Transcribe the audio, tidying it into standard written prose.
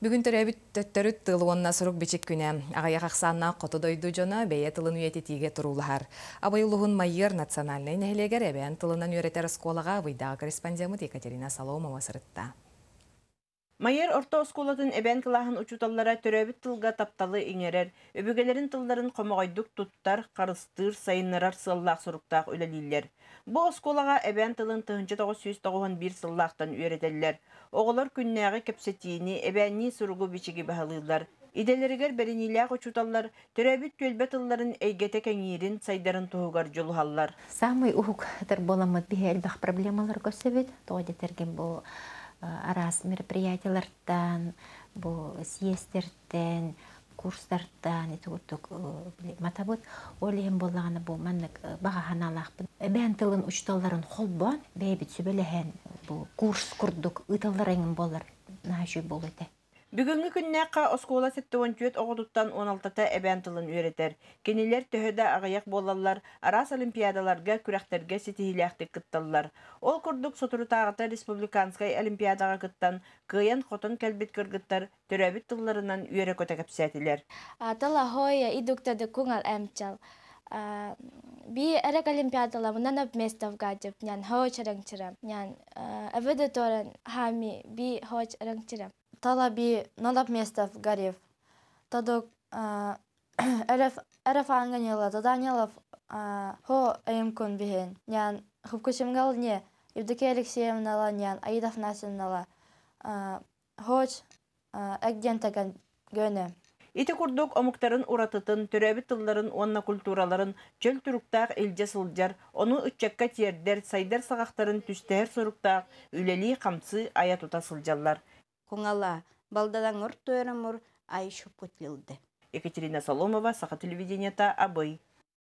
Бүгүн төрөөбүт төрүт тыл уонна сурук бичик күнэ. Аҕыйах ахсааннаах хоту дойду дьоно бэйэ тылын үйэтитиигэ туруулаһар. Абый улууһун Майыар национальнай нэһилиэгэр эбээн тылынан үөрэтэр оскуолаҕа Абыйдааҕы корреспондеммыт Екатерина Соломова сырытта. Майыар орто оскуолатын эбээн кылааһын учууталлара төрөөбүт тылга тапталы иҥэрэр, өбүгэлэрин тылларын хомоҕойдук туттар, харыстыыр, сайыннарар сыаллаах-соруктаах үлэлииллэр. Бу оскуолаҕа эбээн тылын 1991 сыллаахтан үөрэтэллэр. Оҕолор күннээҕи кэпсэтиини, эбээннии суругу-бичиги баһылыыллар. Идэлэригэр бэриниилээх учууталлар төрөөбүт түөлбэ тылларын эйгэтэ кэҥиирин, сайдарын туһугар дьулуһаллар. Саамай уһук буоламмыт биһи элбэх проблемалар көрсөбүт. Тоҕо диэтэргин бу араас мероприятиялартан, бу съездэртэн, курстартан ити курдук матабыт. Ол иһин буоллаҕына бу маннык баҕа санаалаахпын. Эбээн тылын учууталларын холбоон, бэйэбит сүбэлэһэн бу курс курдук ыыталлар эҥин буоллар наһаа үчүгэй буолуо этэ. Бүгүҥҥү күннээххэ оскуола 74 оҕотуттан 16-та эбээн тылын үөрэтэр. Кинилэр төһө да аҕыйах буолаллар, араас олимпиадаларга, күрэхтэргэ ситиһиилээхтик кытталлар. Ол курдук соторутааҕыта республиканскай олимпиадаҕа кыттан, кыайан-хотон кэлбит кыргыттар төрөөбүт тылларынан үөрэ-көтө кэпсээтилэр. Тала хоя идуктады куңал эмчал. Би эрек олимпиадала мунанап местов гаджып нян хоч раңчырам. Нян авыды торан хами би хоч раңчырам. Тала би налап местов гарев. Тадок эреф анганила Данилов хо эймкун бихен. Нян хупкучимгал не Евдокия Алексеевнала нян Аида Афанасьевнала хоч эгдентаган гөнө. Ити курдук омуктарын уратытын, төрөөбүт тылларын уонна культураларын чөл туруктаах илдьэ сылдьар, ону ыччакка тиэрдэр, сайдар саҕахтарын түстэһэр соруктаах үлэлии-хамсыы айа тута сылдьаллар. Куҥала балдадаҥыр туэрамур ай шупкутлилды. Екатерина Соломова, Саха телевидениета, Абый.